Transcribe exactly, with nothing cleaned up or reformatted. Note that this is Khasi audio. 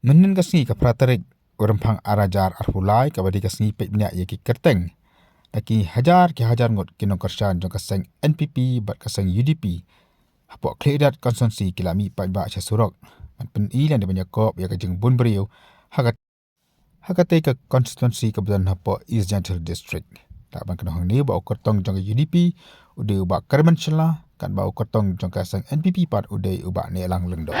Mynnin ka sngi ka phra tarik u Rymphang ar hajar arphew lai kaba dei ka sngi peit bniah ïa ki kyrteng na ki hajar ki hajar ngut ki nongkyrshan jong ka seng N P P bad ka seng U D P hapoh Khliehriat constituency ki la mih paidbah sha surok ban pyni lane ban ïakop ïa ka jingbun briew ha ka ha katei ka constituency kaba don hapoh East Jaintia Hills District. Lah ban kynnoh hangne ba u kyrtong jong ka U D P u dei u Bah Kyrmen Shylla, katba u kyrtong jong ka seng N P P pat u dei u Bah Nehlang Lyngdoh.